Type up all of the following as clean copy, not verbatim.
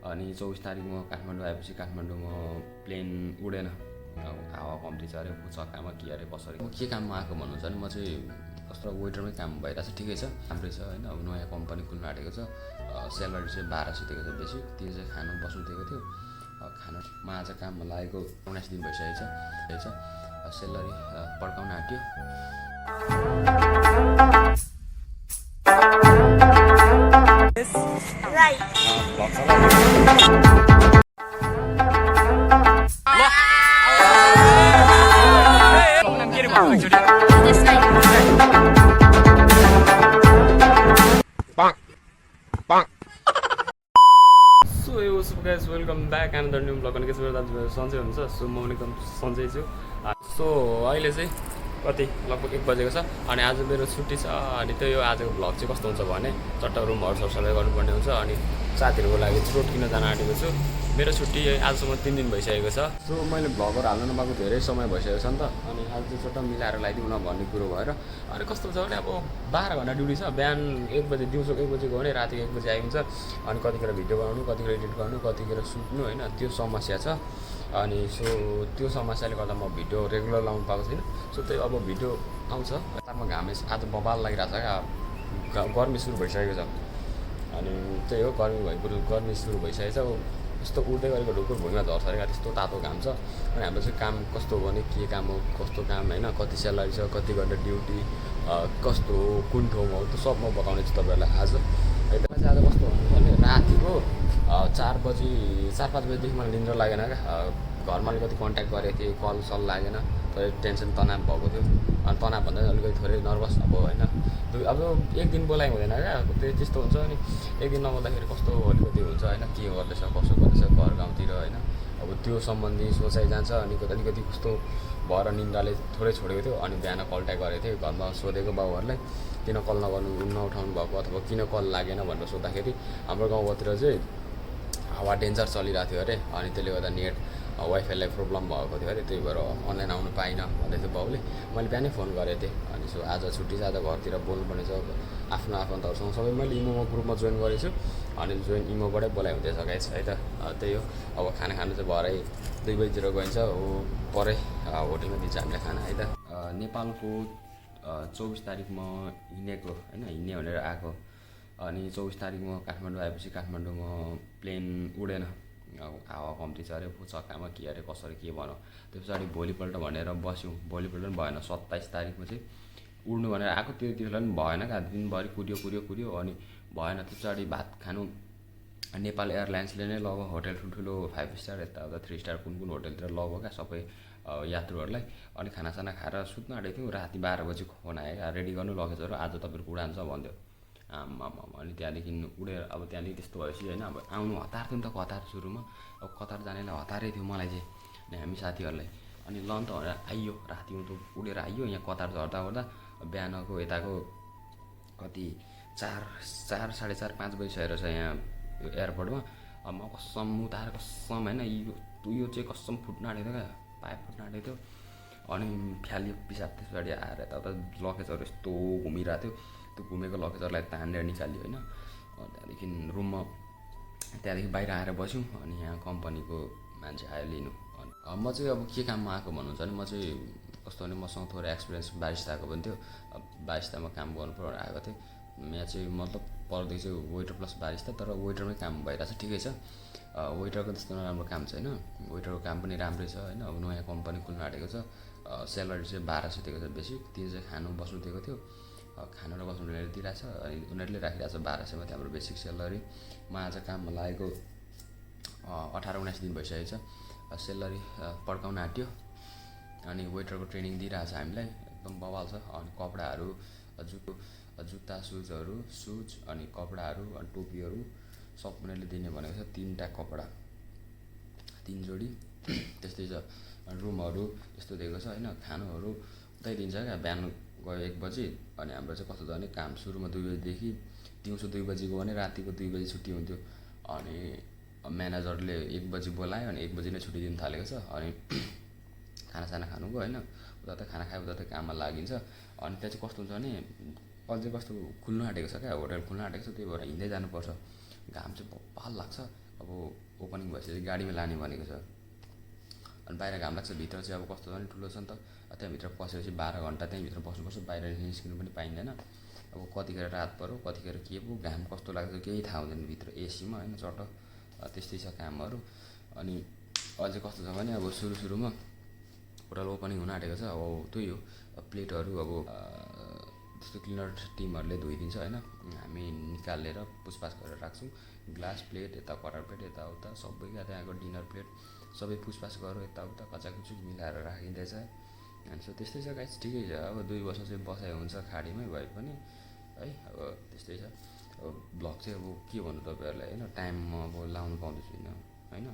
अनि 24 तारिक म काठमाडौँ आएपछि काठमाडौँमा प्लेन उडेन, हावा कम्ती छ अरे, चक्कामा के अरे कसरी। म के काममा आएको भन्नुहुन्छ भने म चाहिँ कस्तो वेटरमै काम भइरहेको छ, ठिकै छ, राम्रै छ होइन। अब नयाँ कम्पनी खुल्न आँटेको छ, स्यालेरी चाहिँ 1200 दिएको छ बेसी, त्यो चाहिँ खानु बस्नु दिएको थियो। खानामा आज काममा लागेको 19 दिन भइसकेको छ, सेलरी पड्काउन आँट्यो। So yo guys welcome back another new blog. अनि के छ दाजु सन्चै हुनुहुन्छ? सो म पनि एकदम सन्चै छु। सो अहिले चाहिँ कति लगभग 1 बजेको छ अनि आज मेरो छुट्टी छ। अनि त्यो यो आजको भ्लग चाहिँ कस्तो हुन्छ भने चट्ट रुमहरू सरसफाइ गर्नुपर्ने हुन्छ अनि साथीहरूको लागि रोड किन्न जान आँटेको छु। मेरो छुट्टी आजसम्म 3 दिन भइसकेको छ। सो मैले भ्लगहरू हाल्नु नपाएको धेरै समय भइसकेको छ नि त, अनि आज चाहिँ चट्ट मिलाएर लगाइदिउँ न भन्ने कुरो भएर। अनि कस्तो छ भने अब 12 घन्टा ड्युटी छ, बिहान 1 बजे, दिउँसो 1 बजे गयो भने राति 1 बजे आइन्छ। अनि कतिखेर भिडियो बनाउनु, कतिखेर एडिट गर्नु, कतिखेर सुत्नु होइन, त्यो समस्या छ। अनि सो त्यो समस्याले गर्दा म भिडियो रेगुलर लाउनु पाएको छैन। सो त्यही अब भिडियो आउँछ। तारमा घाम आज बबाल लागिरहेको छ क्या, गर्मी सुरु भइसकेको छ। अनि त्यही हो, गर्मी सुरु भइसकेको छ। यस्तो उड्दै गरेको ढुकुर भुइँमा झर्छ अरे, त्यस्तो तातो घाम छ। अनि हाम्रो चाहिँ काम कस्तो हो भने के काम हो, कस्तो काम होइन, कति स्यालेरी छ, कति घन्टा ड्युटी, कस्तो हो, कुन ठाउँमा हो, त्यो सब म बताउने छु तपाईँहरूलाई आज। है त आज कस्तो भने रातिको 4-5 बजीदेखि मलाई निन्द्रा लागेन क्या। घरमा अलिकति कन्ट्याक्ट गरेको थिएँ, कल सल लागेन, तर टेन्सन तनाव भएको थियो। अनि तनाव भन्दा अलिकति थोरै नर्भस अब होइन। अब 1 दिन बोलाइ हुँदैन क्या, त्यस्तो हुन्छ। अनि 1 दिन नबोल्दाखेरि कस्तो अलिकति हुन्छ होइन, के गर्दैछ कसो गर्दैछ घर गाउँतिर होइन, अब त्यो सम्बन्धी सोचाइ जान्छ। अनि अलिकति कस्तो भएर निन्द्राले थोरै छोडेको थियो। अनि बिहान कन्ट्याक्ट गरेको थिएँ, घरमा सोधेको बाउहरूलाई किन कल नउठाउनु भएको अथवा किन कल लागेन भनेर सोद्धाखेरि हाम्रो गाउँतिर चाहिँ हावा डेन्जर चलिरहेको थियो अरे। अनि त्यसले गर्दा नेट वाइफाईलाई प्रब्लम भएको थियो अरे, त्यही भएर अनलाइन आउनु पाइनँ भन्दै थियो बाउले। मैले बिहानै फोन गरेको थिएँ। अनि सो आज छुट्टी छ, आज घरतिर बोल्नुपर्ने छ आफ्नो आफन्तहरूसँग सबै। मैले इमोमा ग्रुपमा जोइन गरेको छु, अनि जोइन इमोबाटै बोलाइ हुँदैछ गाइस है त। त्यही हो, अब खाना खानु चाहिँ भरे 2 बजीतिर गइन्छ, परै होटलमा दिन्छ हामीलाई खाना है त। नेपालको 24 तारिक म हिँडेको होइन, हिँड्ने भनेर आएको। अनि 24 तारिक म काठमाडौँ आएपछि काठमाडौँमा प्लेन उडेन, हावा कम्ती छ अरे, चक्कामा के अरे कसरी के भनौँ। त्यो पछाडि भोलिपल्ट भनेर बस्यौँ, भोलिपल्ट पनि भएन। 27 तारिकमा चाहिँ उड्नु भनेर आएको, त्यसलाई पनि भएन क्या, दिनभरि कुद्यो अनि भएन। त्यो पछाडि भात खानु नेपाल एयरलाइन्सले नै लग्यो, होटल ठुल्ठुलो 5 स्टार यताउता 3 स्टार कुन होटलतिर लग्यो क्या सबै यात्रुहरूलाई। अनि खानासाना खाएर सुत्न आँटेको थियौँ, राति 12 बजी फोन आयो क्या, रेडी गर्नु लगेजहरू, आज तपाईँहरूको उडान छ भन्थ्यो। अनि त्यहाँदेखि उडेर अब त्यहाँदेखि त्यस्तो भएपछि होइन, अब आउनु हतार थियो नि त कतार सुरुमा। अब कतार जानेलाई हतारै थियो मलाई चाहिँ, अनि हामी साथीहरूलाई। अनि ल त भनेर आइयो, राति उडेर आइयो। यहाँ कतार झर्दा बिहानको यताको कति 4-4:30-5 बजिसकेको छ यहाँ यो एयरपोर्टमा। अब म कसम उतार कसम होइन, यो चाहिँ कसम फुट्न आँटेको थियो क्या, पाइप फुट्न आँटेको थियो। अनि फ्यालियो पिसाब। त्यस पछाडि आएर यताउता लगेजहरू यस्तो घुमिरहेको थियो, त्यो घुमेको लगेजहरूलाई तानेर निकाल्यो होइन। त्यहाँदेखि रुममा त्यहाँदेखि बाहिर आएर बस्यौँ। अनि यहाँ कम्पनीको मान्छे आयो लिनु। अनि म चाहिँ अब के काममा आएको भन्नुहुन्छ भने, म चाहिँ कस्तो भने मसँग थोरै एक्सपिरियन्स बारिस्ताको पनि थियो, बारिस्तामा काम गर्नु पर्यो आएको थिएँ। यहाँ चाहिँ मतलब पर्दै चाहिँ वेटर प्लस बारिस्ता, तर वेटरमै काम भइरहेको छ, ठिकै छ। वेटरको त्यस्तो नराम्रो काम छैन, वेटरको काम पनि राम्रै छ होइन। अब नयाँ कम्पनी खुल्न आँटेको छ, स्यालेरी चाहिँ 1200 दिएको छ बेसी, त्यो चाहिँ खानु बस्नु दिएको थियो। खाना र बस्नु उनीहरूले दिइरहेछ, अनि उनीहरूले राखिरहेको छ 1200मा चाहिँ हाम्रो बेसिक स्यालेरी। म आज काममा लागेको 18-19 दिन भइसकेको छ, स्यालेरी पड्काउन आँट्यो। अनि वेटरको ट्रेनिङ दिइरहेछ हामीलाई, एकदम बवाल छ। अनि कपडाहरू, जुत्ता सुज अनि कपडाहरू अनि टोपीहरू सब उनीहरूले दिने भनेको छ। 3टा कपडा 3 जोडी त्यस्तै छ। अनि रुमहरू यस्तो दिएको छ होइन, खानुहरू उतै दिन्छ क्या। बिहान गयो 1 बजी, अनि हाम्रो चाहिँ कस्तो छ भने काम सुरुमा 2 बजीदेखि दिउँसो 2 बजी गयो भने रातिको 2 बजी छुट्टी हुन्थ्यो। अनि म्यानेजरले 1 बजी बोलायो, अनि 1 बजी नै छुट्टी दिनु थालेको छ। अनि खानासाना खानुको होइन, उता त खाना खायो, उता त काममा लागिन्छ। अनि त्यहाँ चाहिँ कस्तो हुन्छ भने अझै कस्तो खुल्नु आँटेको छ क्या, होटल खुल्नु आँटेको छ, त्यही भएर हिँड्दै जानुपर्छ। घाम चाहिँ बब्बाल लाग्छ, अब ओपनिङ भएपछि गाडीमा लाने भनेको छ। अनि बाहिर घाम लाग्छ, भित्र चाहिँ अब कस्तो छ भने ठुलो छ नि त, त्यहाँभित्र पसेपछि 12 घन्टा त्यहीँभित्र बस्नुपर्छ, बाहिर निस्किनु पनि पाइँदैन। अब कतिखेर रात पऱ्यो कतिखेर के पो घाम कस्तो लाग्छ केही थाहा हुँदैन भित्र एसीमा होइन चट्ट। त्यस्तै छ कामहरू। अनि अझै कस्तो छ भने अब सुरुमा होटल ओपनिङ हुन आँटेको छ। अब त्यही हो प्लेटहरू अब त्यस्तो क्लिनर टिमहरूले धोइदिन्छ होइन, हामी निकालेर पुछपाछ गरेर राख्छौँ। ग्लास प्लेट यता क्वार्टर प्लेट यताउता सबै क्या त्यहाँको डिनर प्लेट सबै पुछपाछ गरेर यताउता कचाकचुक मिलाएर राखिँदैछ। अनि सो त्यस्तै छ गाइस, ठिकै छ। अब 2 वर्ष चाहिँ बसाइ हुन्छ खाडीमै भए पनि है। अब त्यस्तै छ। अब ब्लग चाहिँ अब के भन्नु तपाईँहरूलाई होइन, टाइममा अब लाउनु पाउँदै छुइनँ होइन,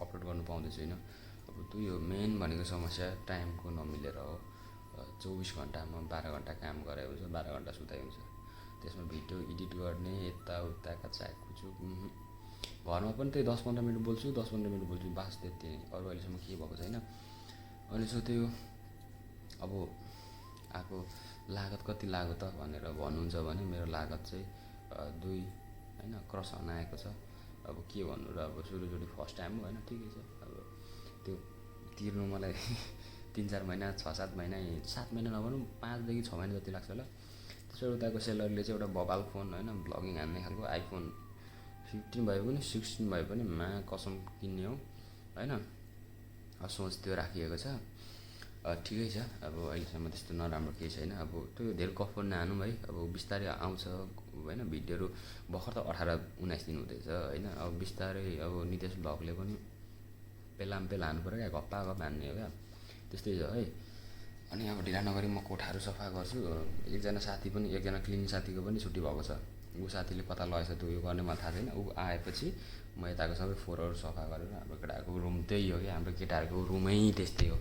अपलोड गर्नु पाउँदै छुइनँ। अब त्यही हो मेन भनेको समस्या, टाइमको नमिलेर हो। 24 घन्टामा 12 घन्टा काम गरे हुन्छ, 12 घन्टा सुताइ हुन्छ। त्यसमा भिडियो एडिट गर्ने यताउता कचाकचुक। घरमा पनि त्यही 10-15 मिनट बोल्छु, 10-15 मिनट बोल्छु, बास त्यति अरू अहिलेसम्म के भएको छैन। अनि सो त्यो अब आएको लागत कति लाग्यो त भनेर भन्नुहुन्छ भने मेरो लागत चाहिँ 2 होइन क्रस हुन आएको छ। अब के भन्नु र, अब सुरुचोटि फर्स्ट टाइम हो होइन, ठिकै छ। अब त्यो तिर्नु मलाई 3-4 महिना 6-7 महिना 7 महिना नभनौँ 5देखि 6 महिना जति लाग्छ होला। त्यसो उताको सेलरले चाहिँ एउटा बबाल फोन होइन ब्लगिङ हान्ने खालको आइफोन 15 भए पनि 16 भए पनि कसम किन्ने हो होइन, सोच त्यो राखिएको छ। ठिकै छ। अब अहिलेसम्म त्यस्तो नराम्रो केही छैन। अब त्यो धेरै गफ पनि नहानौँ है, अब बिस्तारै आउँछ होइन भिडियोहरू। भर्खर त 18-19 दिन हुँदैछ होइन। अब बिस्तारै अब नितेश ब्लगले पनि पेलामपेल हान्नु पऱ्यो क्या, घप्पा हान्ने हो क्या, त्यस्तै छ है। अनि अब ढिला नगरी म कोठाहरू सफा गर्छु। एकजना क्लिनिङ साथीको पनि छुट्टी भएको छ। ऊ साथीले कता लगेछ त्यो उयो गर्ने मलाई थाहा छैन। ऊ आएपछि म यताको सबै फोहोरहरू सफा गरेर, हाम्रो केटाहरूको रुम त्यही हो क्या, हाम्रो केटाहरूको रुमै त्यस्तै हो।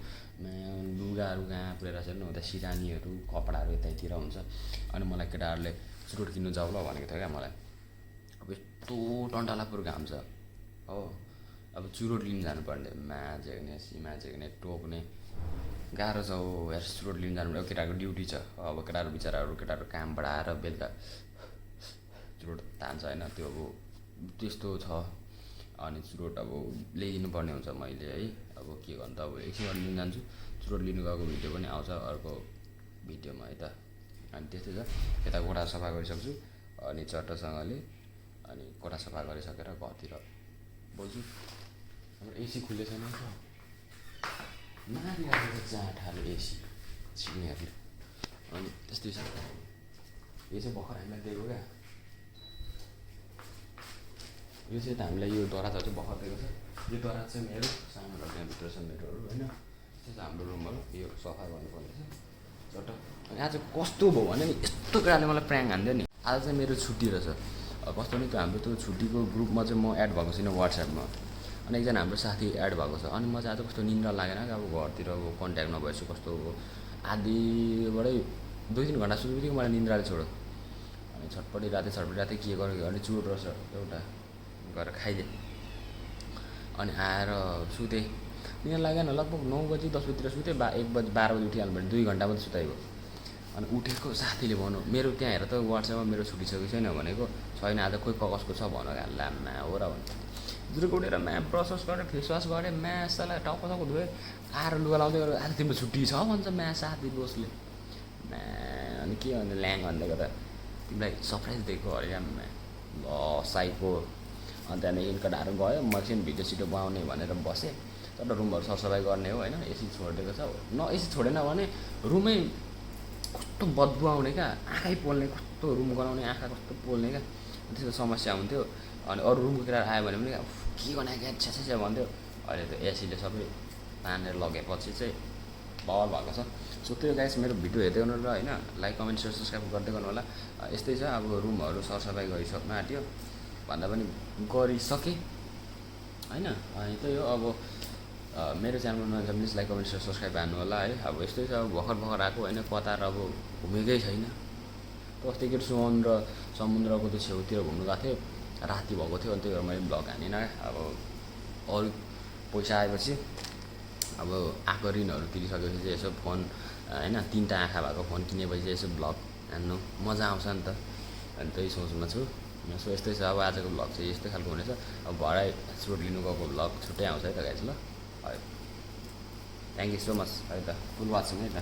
लुगाहरू कहाँ पुऱ्याएर छैन, उता सिरानीहरू कपडाहरू यतैतिर हुन्छ। अनि मलाई केटाहरूले चुरोट किन्नु जाऊ ल भनेको थियो क्या मलाई। अब यस्तो टन्टालापुर घाम छ हो, अब चुरोट लिनु जानुपर्ने, झेक्ने सीमा झेक्ने टोक्ने गाह्रो छ हो यार। चुरोट लिनु जानुपर्ने, अब केटाहरूको ड्युटी छ। अब केटाहरू कामबाट आएर बेलुका चुरोट तान्छ होइन, त्यो अब त्यस्तो छ। अनि चुरोट अब ल्याइदिनु पर्ने हुन्छ मैले है। अब के गर्नु त, अब एकछिन लिनु जान्छु, चुरोट लिनु गएको भिडियो पनि आउँछ अर्को भिडियोमा है त। अनि त्यस्तै छ। यता कोठा सफा गरिसक्छु अनि चट्टसँगले, अनि कोठा सफा गरिसकेर घरतिर बोल्छु। हाम्रो एसी खुल्ले छैन त, मारिरहेको जाँठाले एसी छिर्नेहरूले। अनि त्यस्तै छ। यो चाहिँ भर्खर हामीलाई दिएको क्या, यो चाहिँ त हामीलाई यो दराजहरू चाहिँ भर्खर दिएको छ। यो दराज चाहिँ मेरो, सामानहरू त्यहाँभित्र छ मेरोहरू होइन। त्यो चाहिँ हाम्रो रुमहरू, यो सफा गर्नुपर्ने छ चट्ट। अनि आज कस्तो भयो भने नि, यस्तो कुराले मलाई प्र्याङ हान्थ्यो नि। आज चाहिँ मेरो छुट्टी रहेछ। कस्तो नि, त्यो हाम्रो त्यो छुट्टीको ग्रुपमा चाहिँ म एड भएको छुइनँ व्हाट्सएपमा। अनि एकजना हाम्रो साथी एड भएको छ। अनि म चाहिँ आज कस्तो निन्द्रा लागेन क्या, अब घरतिर अब कन्ट्याक्ट नभएपछि कस्तो आधीबाटै 2-3 घन्टा सुत्नुबित्तिकै मलाई निन्द्राले छोड्यो। अनि छटपटी राति के गरेँ अनि चुरोट रहेछ एउटा गरेर खाइदिएँ। अनि आएर सुतेँ, निन्द्रा लागेन। लगभग 9 बजी 10 बजीतिर सुतेँ, 1 बजी 12 बजी उठिहाल्नु पर्ने, 2 घन्टा मात्रै सुताइको। अनि उठेको साथीले भन्नु, मेरो त्यहाँ हेर त व्हाट्सएपमा मेरो छुट्टी छ कि छैन भनेको, छैन आज खोइ कसको छ भन लामा हो र भन्छ। जुरुक उठेर ब्रस गरेँ, फेसवास गरेँ, साला टाउको धोएँ, आएर लुगा लाउँदै गरेँ। आज तिम्रो छुट्टी छ भन्छ साथी दोस्तले। अनि के भन्दा ल्याङ भनिदिएको त, तिमीलाई सरप्राइज दिएको अरे आम्मा ल साइको। अनि त्यहाँदेखि केटाहरू गयो, म एकछिन भिडियो सिडियो बनाउने भनेर बसेँ। तर रुमहरू सरसफाइ गर्ने हो होइन, एसी छोडिदिएको छ न। एसी छोडेन भने रुमै कस्तो बदबु आउने क्या, आँखै पोल्ने, कस्तो रुम गनाउने, आँखा कस्तो पोल्ने क्या, त्यस्तो समस्या हुन्थ्यो। अनि अरू रुमको केटाहरू आयो भने पनि के गर्ने क्या छ्या भन्थ्यो। अहिले त एसीले सबै तानेर लगेपछि चाहिँ बल भएको छ। सो त्यो गाइस मेरो भिडियो हेर्दै गर्नु र होइन, लाइक कमेन्ट सेयर सब्सक्राइब गर्दै गर्नु होला। यस्तै छ। अब रुमहरू सरसफाइ गरिसक्नु आँट्यो भन्दा पनि गरिसकेँ होइन। अनि त्यही हो। अब मेरो च्यानलमा नयाँ छ please like comment share subscribe हान्नु होला है। अब यस्तै छ। अब भर्खर आएको होइन, कतार अब घुमेकै छैन। अस्तिको समुद्रको त्यो छेउतिर घुम्नु गएको थियो, राति भएको थियो। अनि त्यही भएर मैले ब्लग हानिनँ। अब अरू पैसा आएपछि अब आएको ऋणहरू तिरिसकेपछि चाहिँ यसो फोन होइन 3टा आँखा भएको फोन किनेपछि चाहिँ यसो ब्लग हान्नु मजा आउँछ नि त। अनि त्यही सोचमा छु। सो यस्तै छ। अब आजको भ्लग चाहिँ यस्तै खालको हुनेछ। अब भरै सुट लिनु गएको भ्लग छुट्टै आउँछ है त गाइज ल। है थ्याङ्क यू सो मच है त, फुल वाचिङ है त।